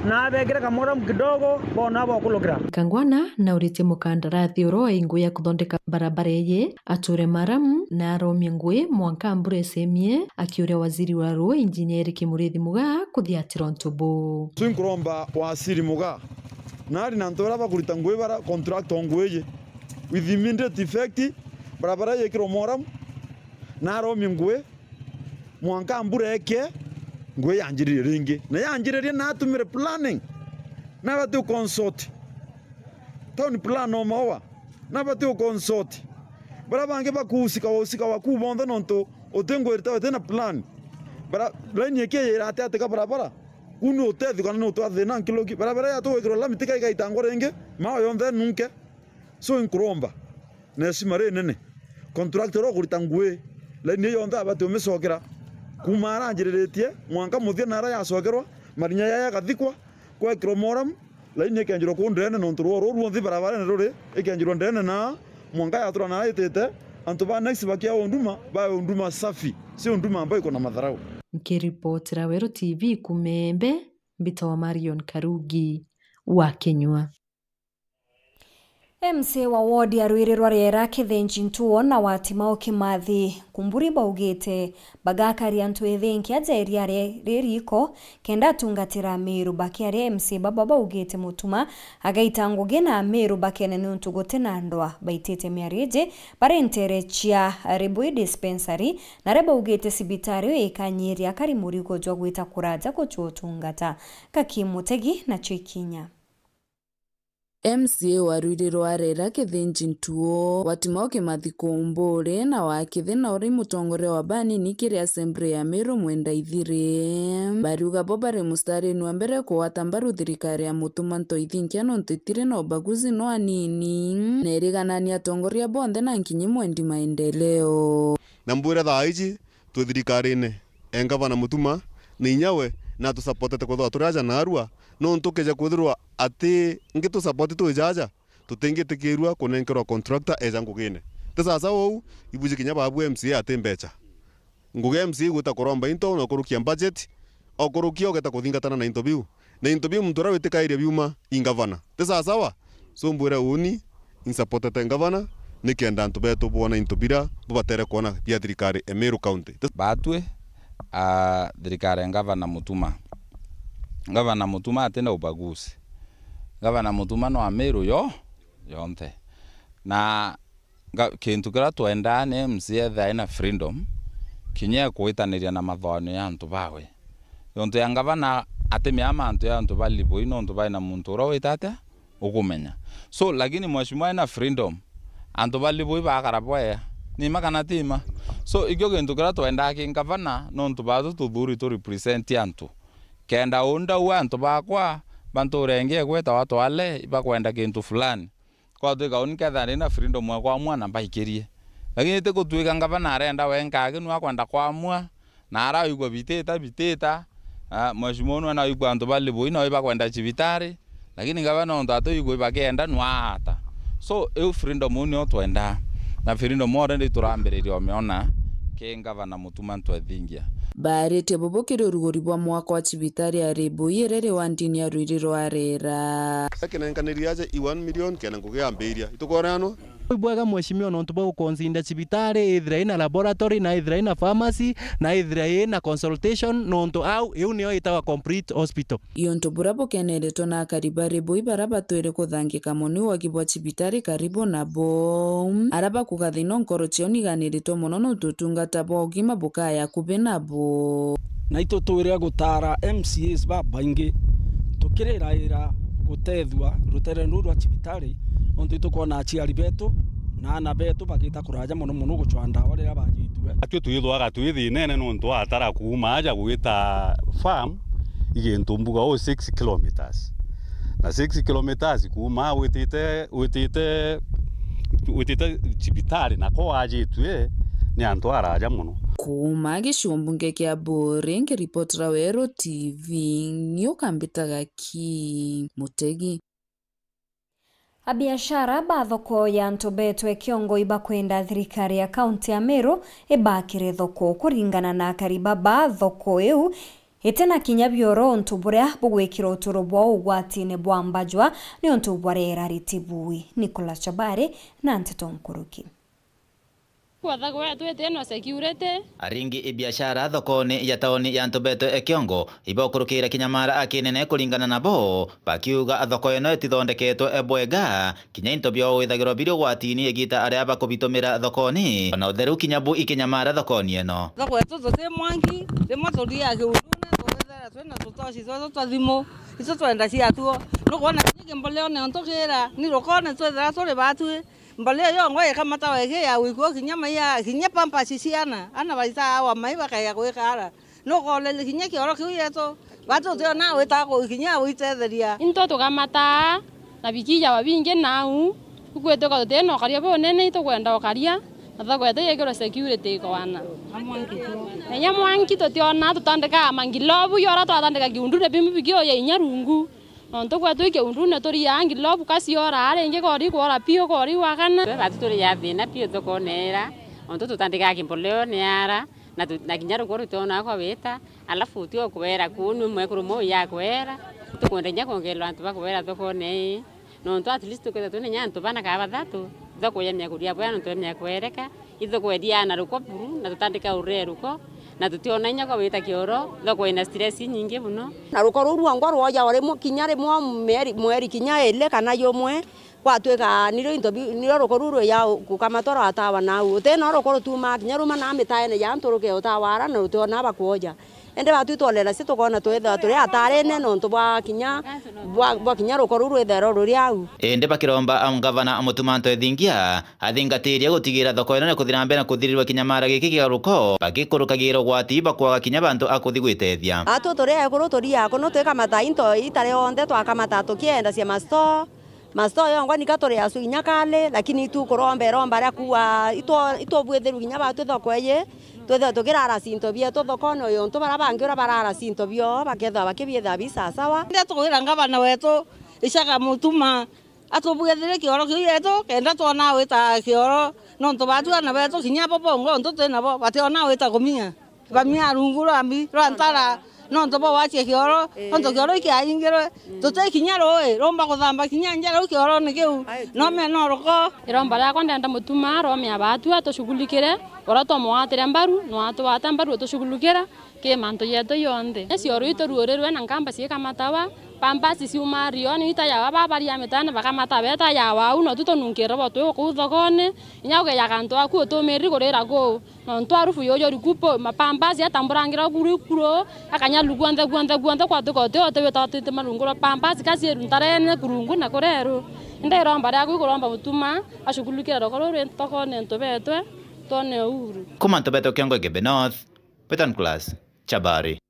na abekire kamoramu kidogo, bona bokulukira. Kangwana nauritie mukandarathi uria waingwi ya kuthondeka barabara iji ature maramu, na aromie ngui mwanka mbura icemie, akiuria waziri wa ruu, Injinia Eric Muriithi Mugaa, kuthiatira untu buu. Twi nkuromba waziri Mugaa, nari na antu baria bakurita ngui bara contractor ngui iji, with immediate effect, barabara yikirwe moramu, na aromie ngui, mwanka mbura eke, ngui yanjiririe ringi. Na yanjiririe na atumire planning, na abati uconsult town plan o Maua, na abati uconsult baria bangi bakuusika usika waku bonthe, nontu uti ngwirite uti na plan. Bara-, line iki yira ati ati ka barabara, kuu ni utethio kana ni utwa thina nkiluki. Barabara yatu gwikirwa lami tika igaitangwa ringi, Maua yonthe nunke. So inkuromba na heshima rinene, contractor uria ukurita ngui, line iyo yonthe abati umicokera, kuuma ara anjiriritie mwanka muthia na ara yacokerwa, marinya yaya yagathikwa, kwekirwa moramu, line ikenjirwa kuu ndene, nontu ruo ruu ruonthe barabarene ruri, ikenjirwa ndene na mwanka yatura na itite, antu ba next bakia unduma, bae unduma safi, si unduma ambayo iko na madharau. Nkiripotera Weru T V kuuma Embe, mbitagwa Marion Karugi wa Kinyua. M C A wa ward ya Rwiri rwa Riera Kithenji Ntuo na wa Timau Kimathi Kumburi baugite bagakaria antu ethĩ nkia ja iria ri-, ri riko kenda atungatira Amiru. Bakiaria M C A baba baugite Mutuma agaita ngugi na Amiru bakene niuntu guti na ndwa baitite miario iji bari ntere cia Ribui Dispensary, na aria baugite cibitari iyo ikanyiria akari murigo jwa gwita kuraja gucua utungata. Gaki Mutegi nacio ikinya. M C A wa Rwiri rwa Riera Kithinji Ntuo, wa Timau Kimathi Kumburi na wa Kithina uri mutongoria wa banini kiri Assembly ya Meru Mwenda Ithiri. Bariuga bo bari mustarini wa mbere kugwata mbaru thirikari ya Mutuma Ntoithinkia nontu itiri na ubaguzi no anini, na iriganania atongoria bonthe na nkinyi mwendi maendeleo. Na mbwire thaa iji twi thirikarine e ngavana Mutuma, ni inya we na atusapotete kwithirwa turi aja naarua, nontu keja kwithirwa ati ngitusapoti twi jaja, tutingitikirua kunenkerwa contractor eja ngugine. Ti sasawa uu, ibuji kinya babu M C A ati mbecha. Ngugi ya M C A igwita kuromba into na ukurukia budget, okurukia ugeta kuthingatana na into biu. Na into biu muntu uria witikairia biuma i ngavana. Ti sasawa? So mbwire uni, insupportete ngavana, nikenda antu betu boona into bira bubatere kwona bia thirikari e Meru County. Batwi, a, thirikari e ngavana Mutuma. Ngavana Mutuma atina ubaguzi. Ngavana Mutuma no Ameru yo, yonthe. Na nga-, kintu kiria twendaa ni M C A ethire ena freedom, kinya ekugwitaniria na mathoonio ya antu bawe. Nontu ya ngavana atimea mantu ya antu ba Liboi, nontu baina muntu uria wita atia ukumenya. So, lakini mheshimiwa ena freedom, antu ba Liboi bagakara bwega. Ni ma kana ti ma? So, ikio kintu kiria twendaa ki ngavana, nontu batu tuthuri tu represent antu. Kenda unda uu antu bakwa, banture ingi egwetawa Twale, ibakwenda kintu fulani. Kwatwika uni kethira ndina freedom ya kwamua na mbaikirie. Lakini ti gutwika ngavana arenda wenka aki nu akwenda kwamua, na araigua bitita, bitita. Ah, mheshimiwa unu anaigua antu ba Liboi nao ibakwenda cibitari, lakini ngavana nontu atuigua ibakienda nu aata. So, iu freedom uu nio twendaa. Na freedom already turambiriria umiona ki ngavana Mutuma Ntoithinkia. Baaritie bubu kiri uruguri bwa mwako wa cibitari ya Liboi iria iri wandini ya Rwiri rwa Riera. Akinenkaniri aja i one million kena ngugi yambiria. Itukore anwa? Ibwega mheshimiwa nontu bwa gukonsinda cibitari ithira ina laboratory na ithira ina pharmacy na ithira ina consultation nontu au iu niyo itawa complete hospital. Iontu buria bukeneretwe na akari ba Liboi baria batwire kuthangika mono ni waki bwa cibitari karibu nabo. Aria bakuga thina nkoro ciao niganiritwe mono nontu utungata bwa ugima bukaya akubi nabo. Na itutwire gutaara M C As babaingi tukiriraira gutethua rutere ruu rwa cibitari, nontu itukwona aciari betu na aana betu bagita kuraja mono mono gucwa ndawa riria bajitue. Atwi twithwaga twi thinene nontu atara kuuma aja gwita farm, i gintu mbuga uu six kilometres. Na six kilometres kuuma witite, witite, witite cibitari na ko wajitue ni antu araja mono. Kuuma gicigo mbunge kia Buuri, nkiripotera Weru T V, ni ukambitaga ki Mutegi. Abiashara ba thoko ya Ntubetu e Kiongo ibakwenda thirikari ya kaunti ya Meru ibakire thoko. Kuringana na akari baba, thoko iu itina kinya bioro untu buria bugwikira uturo bwao ugwatine bwa mbajwa niuntu bwa riera ritibui. Nicholas Chabari na nteto nkuruki. Kwa thoko yetu iti na security. Aringi ibiashara thokoni ya tauni ya Ntubetu e Kiongo ibakurukira kinyamara akinene kuringana nabo, bakiuga thoko ino itithondeketwe bwega, kinya into biao withagirwa biri ugwatini igita aria bakubitumira thokoni, ona utheru kinya bu ikinyamara thokoni ino. Thoko yetu tuti mwanki, rimwe tuthiaga kiundune, tuwithera twina tutoci twetu twa thimu, icio twenda ciatuo. Nukwona kinya kimboleo nio ntukira, ni rukone twithira turi batwi. Mbolea iyo ngo ikamata wege ya wikua kinya maiya, kinya pampers ciana, ana baita awa mai bakaya gwikara. Nukorere kinya kioro kiu yetu, batu utiona wita ku kinya witetheria. Into tukamataa na bikija babingi nau, ikwituka tutina ukaria bunene, itukwenda ukaria, na thoko yetu yekirwe security ikwana. Na inya mwanki tutiona, tutandikaga mangilobu, yora twatandika kiundune bimwe bigioya inya rungu. Nontu kwetu i kiundune turiaa ngilobu kaciora, ringi kori kwora piu, kori gwakana. Twe batu turiaa thina piu thokone ira, nontu tutandikaga kimboleo ni ara, na tu-, na kinya rugo rutionaa kwa wita, alafu utio kuwera kuu ni mwekuru mwe uya akwera, tukwenda kinya kwongererwa antu ba kuwera thokone ii. Nontu at least tukethirwa twina inya antu bana kana bathatu, thoko ya miakuria bwega nontu ya miakuereka, ithoko eria na ruko buru, na tutandika uree ruko, na tutiona inya kwa wita kioro, thoko ina stress inyingi muno. Na ruko ruu rwongwa rwoja o rimwe, kinya rimwe o mieri, mweri kinya ili kana yumwe, gwatwika nirio into bi-, nirio ruko ruu rwija gukamatwa rwatawa nau. Uti no ruko rutumaa kinya ruma na mitaene ya antu ruke utawa ara na rutiona bakwoja. Indi batwi twolera si tukona twithirwa turi atarine nontu bwa kinya, bwa, bwa kinya ruko ruu rwithirwa ruri au. Indi bakiromba ngavana Mutuma Anto Ethingia athingatirie gutigira thoko ino ni kuthi na mbere na kuthirirwa kinyamara giki gia ruko, bagikurukagira ugwati bwa kwaga kinya bantu a kuthi gwitethia. Atwi turi ekuru turiaga kuno twikamata into itari onthe twakamata tukienda cia masto. Masto yongwa nika turi acu inya kali, lakini itu kuromba iromba ria kuuga itwo-, itwobwithirwe kinya batwi thoko iji, twithirwe tukirara cinto bietu thokone uyu untu bara bangi uria barara cinto bioo bakethirwa bakibiethera bi sasawa. Ndia tukwira ngavana wetu Ichaka Mutuma atubwithire kioro kiu yetu kenda twona wita kioro, nontu batu ana betu kinya bo bongo untu twinabo bationa wita kumia. Bamia rungu rwa mbi, rwa ntara, nontu bwa gwacia kioro, nontu kioro ikiaingirwe, tuti kinya rui, rumba kuthamba kinya njara u kiorone kiu, no me no ruko. Iromba riakwa ndenda Mutuma arome abatu atushughulikire, uria twamugwatire mbaru, no atugwate mbaru utushughulikira ki mantu yetu yonthe. Ni cioro ituruurirwe na nkamba ciikamatawa, pampers ciuma rioni itayawa, babaria mitane bakamata betayawa au, no tu tununkire bo twi kuu thokone, inya ugeja kantu aku utumiriri kurira kuu. Nontu arufu yuju rikupu, mapambasi atamburangira kuru ikuru, akanya lu guonthe, guonthe, guonthe, kwatuka uti, uti wita utite marungu rwa pambasi, kasi iru ntarene, kurungu na kureru. Indi iromba riaku ikuromba Mutuma, ashughulikire roko ruru ntokone ntu betwe, twone uhuru. Kuma ntu betwe kiongo Igembe North, Beton Class, Chabari.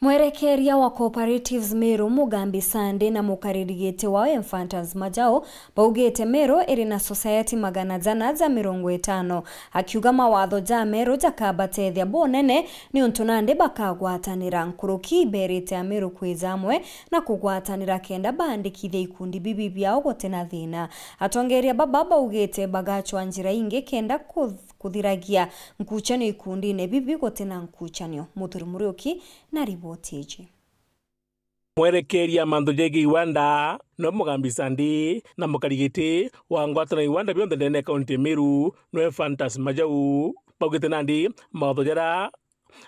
Mwerekeria wa Cooperatives Meru, Mugambi Sande, na mukariri giti wao Ephantus Majau baugite Meru iri na society magana jana ja mirongo itano, akiuga mawatho ja Meru jakabatethia bunene niuntu nandi bakagwatanira. Nkuruki iberite Ameru kwija amwe na kugwatanira kenda baandikithia ikundi bibi biao guti na thina. Atongeria baba baugite bagacwa njira ingi kenda kuth-, kuthiragia nkucanio ikundine bibi guti na nkucanio. Muthuri Muriuki na riboti iji. Mwerekeria mantu jegii Iwanda no Mugambi Sandi na mukarigiti wa ngwataniro Iwanda bionthe ndene ya kaunti ya Meru no Ephantus Majau baugite nandi mawatho jaria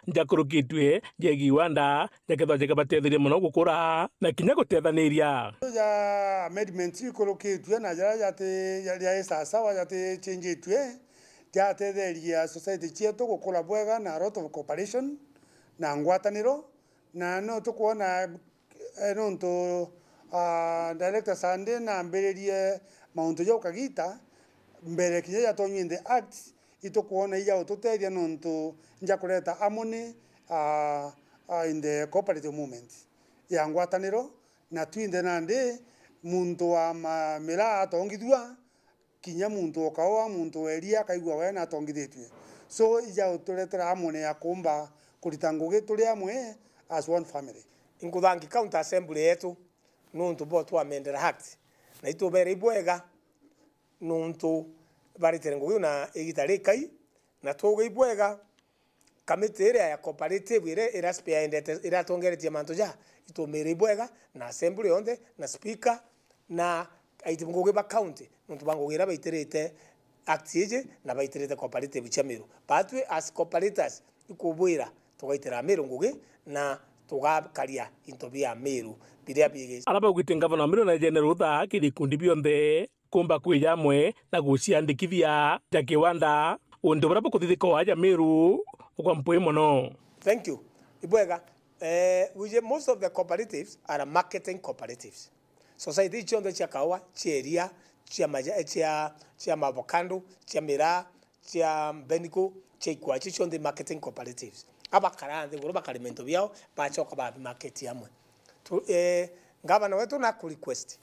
jakurukitue jegii Iwanda jakethwa jakabatetheria mono gukura na kinya gutethaniria. Ja amendments ikurukitue na jaria jati, jaria i sawasawa jatichinjitue, jatetheria society cietu gukura bwega na a lot of cooperation na ngwataniro. Na no tukwona, eh, nontu, ah, Director Sande nambiririe mauntu jau kagita mbere kinya jatonywa in the act, itukwona ija gututethia nontu nja kureta harmony, ah, ah, in the cooperative movement ya ngwataniro, na twinthe nandi muntu wa ma-, miraa atongithua, kinya muntu o kaua, muntu wa iria akaigua wee natongithitue. So, ija uturetera amwe ya kuumba kurita ngugi turi amwe as one family. Inkuthangi County Assembly yetu nuntu bwa twamendera act, na itubere ibwega nuntu baritire ngugi na igita rikai, na tuuge ibwega. Kamiti iria ya cooperative iria, iria spearheadete, iria atongeretie mantu ja, itumire ibwega, na assembly yonthe, na speaker, na aiti ngugi ba county, nontu ba ngugi iria baitirite act iji, na baitirite cooperative cia Meru. Batwi as cooperators, ikubwira, tugaitira Meru ngugi, na tugakaria into bia Meru, biria biigi. Ara baugite ngavana wa Meru na ejene rutha kiri ikundi bionthe. Kumba kwija amwe na guciandikithia ja kiwanda, untu buria bukuthithika o aja Meru bwa mpwi mono. Thank you. Ibwega. Eh, wije most of the cooperatives are marketing cooperatives. Society cionthe cia kaua, cia iria, cia maja-, cia, cia maavocado, cia miraa, cia mbeniko, cia ikwachi, cionthe marketing cooperatives. Abakara nthiguru bakarima into biao, bacoka babimarket amwe. Tu-, eh, ngavana wetu nakurequest.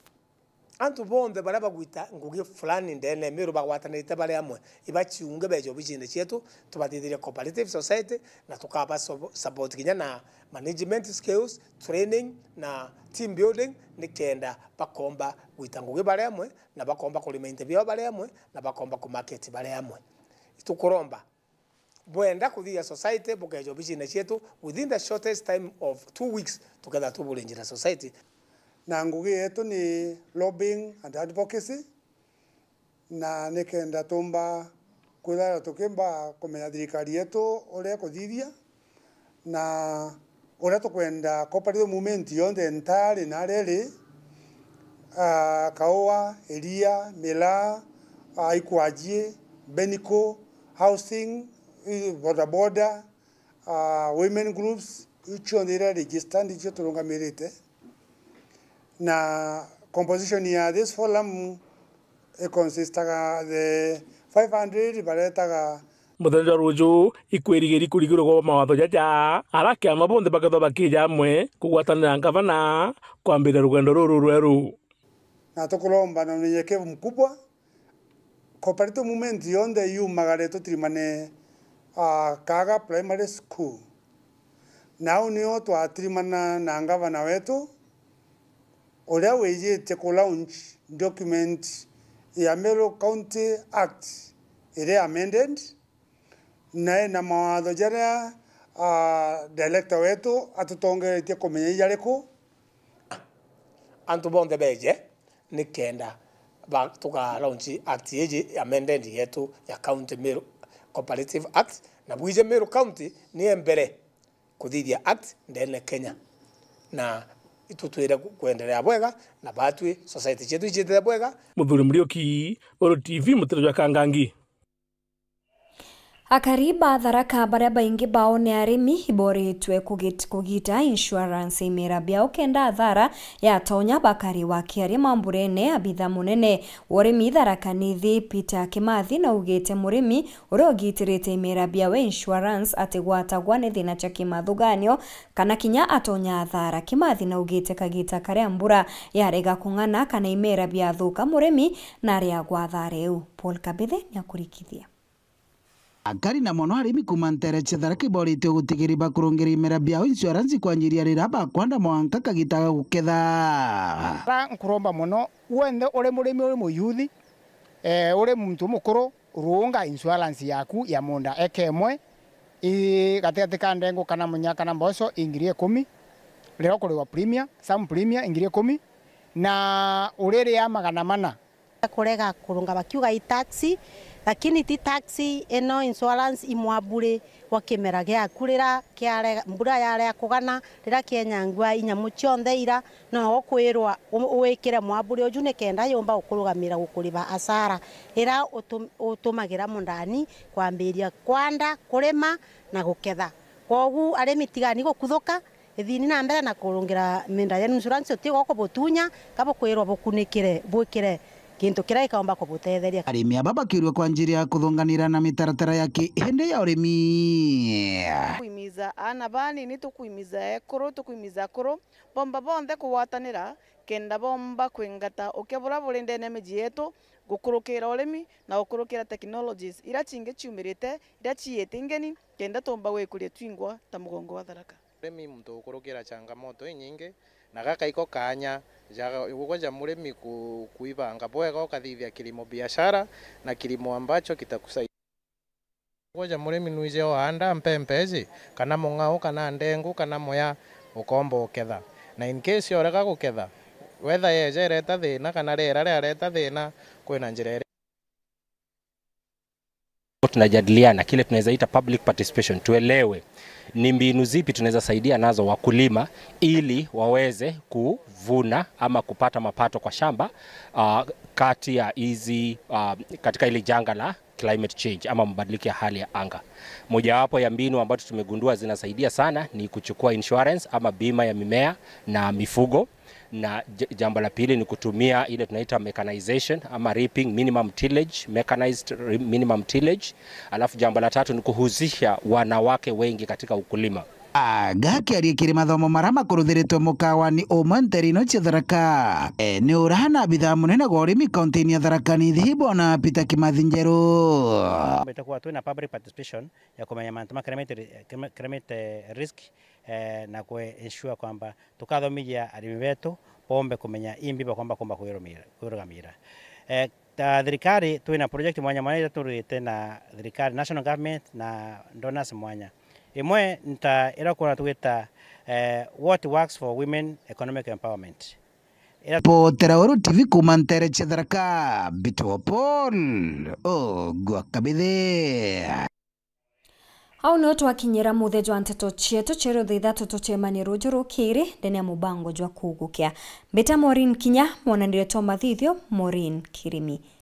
Antu bonthe baria bagwita ngugi fulani ndene ya Meru bagwatanirite bari amwe, ibaciunge beje obicine cietu, tubathithirie cooperative society, na tukaba sup-, support kinya na management skills, training na team building, nikenda bakomba gwita ngugi bari amwe, na bakomba kurima into biao bari amwe, na bakomba kumarket bari amwe. Itukuromba bwenda kuthithia society, bukeja obicine cietu within the shortest time of two weeks, tukethira tuburinjira society. Na ngugi yetu ni lobbying and advocacy, na nikenda tumba kwithira tukimba kumenya thirikari yetu uria ikuthithia, na uria tukwenda cooperative movement yonthe entirely na aria iri, ah, kaua, iria, miraa, ah, ikwajie, benico, housing, i-, bodaboda, ah, women groups, iu cionthe iria registered icio turungamirite. Na composition ya this forum iconsistaga the five hundred baretaga. Muthenya jwa ruju ikwirigiri kurigirwa gwa mawatho jaja, ara kiama bonthe bakethwa bakija amwe kugwatanira ngavana kwambiria rugendo ruru rweru. Na tukuromba na unyenyekevu mkubwa, cooperative movement yonthe yumagare tutirimane, ah, Kaaga Primary School. Nau nio twatirimana na ngavana wetu, uria wijitie ku launch document ya Meru County Act iria amended, na ena mawatho jaria, ah, director wetu atutongeretie kumenya ijariku. Antu bonthe beje nikenda ba-, tuka launch act iji amended yetu ya County Meru Cooperative Act, na bwije Meru County ni e mbere kuthithia act ndene Kenya, na itutwire ku-, kwendelea bwega, na batwi society cietu iciitire bwega. Muthuri Muriuki, Uru T V, Mutiro jwa Kangangi. Akari ba Tharaka baria baingi bao ni arimi, iboritwe kugit-, kugita insurance imera biao kenda athara yatonya bakari. Wakiaria mamburene, abitha munene wa urimi Tharaka Nithi Peter Kimathi naugite murimi uria ugitirite imera biawe insurance atigwatagwa ni thina cia kimathuganio kana kinya atonya athara. Kimathi naugite kagita karia mbura yarega kung'ana kana imera biathuka, murimi nari agwa athara iu. Paul Kabithe niakurikithia. Akari na mono arimi kuuma nteere cia Tharaka iboritwe gutigiri bakurungira imera biao insurance kwanjiria riria bakwanda mwanka kagita ga guketha. Ara nkuromba mono, wenthe uri murimi, uri muyuthi, eh, uri muntu mukuru, ruunga insurance yaku ya munda eka imwe, i gatigati ka ndengu kana munya kana mboco i ngiri ikumi, riria ukuriwa premier, some premier i ngiri ikumi, na uriria magana mana. Kurega kurunga bakiuga i tax, lakini ti tax, ino insurance i mwaburi wa kimera giaku. Riria kiarega, mbura yarega kugana, riria kienyangua inyamu cionthe ira, no ukwirwa u-, wikire mwaburi uju nikenda yumba gukurugamira gukuriba asara iria utum-, utumagira mundani kwambiria kwanda, kurima na guketha. Kwogu arimi, tigani gukuthuka, Ithini na mbere na kurungira minda yenu insurance, uti gwa kubutunya, ka bukwirwa bukunikire, bwikire kintu kiria gikaumba kubutetheria. Arimi aba bakiurua kwanjiria kuthunganira na mitaratara ya kiindi ya urimi. Kuimiza aana banini, tukuimiza ekuru, tukuimiza akuru, bomba bonthe kugwatanira, kenda bomba kwingata ukia buria buri ndene ya miji yetu, gukurukira urimi na gukurukira technologies iria cingi ciumirite, iria ciiyite ingeni, kenda tumba gwikuria twingwa ta mugongo wa Tharaka. Urimi muntu ukurukira changamoto inyingi, na gaka iko kaanya ja, ugoja murimi ku-, kuibanga bwega, ukathithia kilimo biashara na kilimo ambacho kitakusaidia. Ugoja murimi nwije oanda mpempe iji, kana mung'au, kana ndengu, kana muya, ukomba uketha. Na in case yorega guketha, weather yeja ireta thina, kana riera riareta thina, kwina njira iri. Tunajadiliana kile tunaweza ita public participation, tuelewe ni mbinu zipi tunaweza saidia nazo wakulima ili waweze kuvuna ama kupata mapato kwa shamba, ah, kati ya hizi, ah, katika hili janga la climate change ama mabadiliko ya hali ya anga. Mojawapo ya mbinu ambazo tumegundua zinasaidia sana ni kuchukua insurance ama bima ya mimea na mifugo. Na j-, jambo la pili ni kutumia ile tunaita mechanization ama reaping, minimum tillage, mechanized re-, minimum tillage. Alafu jambo la tatu ni kuhusisha wanawake wengi katika ukulima. Aga akiaria kiri mathomo maria makuruthiritwe mukawani umwe nteere ino cia Tharaka, e, ni urana abithaa munene gwa urimi kaunti-ini ya Tharaka Nithi, Bwana Peter Kimathi Njeru. Mbete kuwa twina public participation ya kumenya mantu ma climate ri-, climate risk, eh, na ku ensure kwamba tukathomithia arimi betu bombe kumenya imbi bakomba kumba kwirumira-, kwirugamira. Eh, ta thirikari twina project mwanya mwanya iria turite na thirikari, national government na donors mwanya. Imwe nta iria kwona tugita, eh, What Works for Women Economic Empowerment. Potera Uru T V kuma ntere cia Tharaka, Mbitwa Paul Ogwa Kabithi. Au nio twakinyira muthe jwa nteto cietu cia rutha ithatu. Tucemanie ruju rukiri ndene ya mubango jwa kugukia. Mbita Maureen Kinya, mwonanire twa mathithio Maureen Kirimi.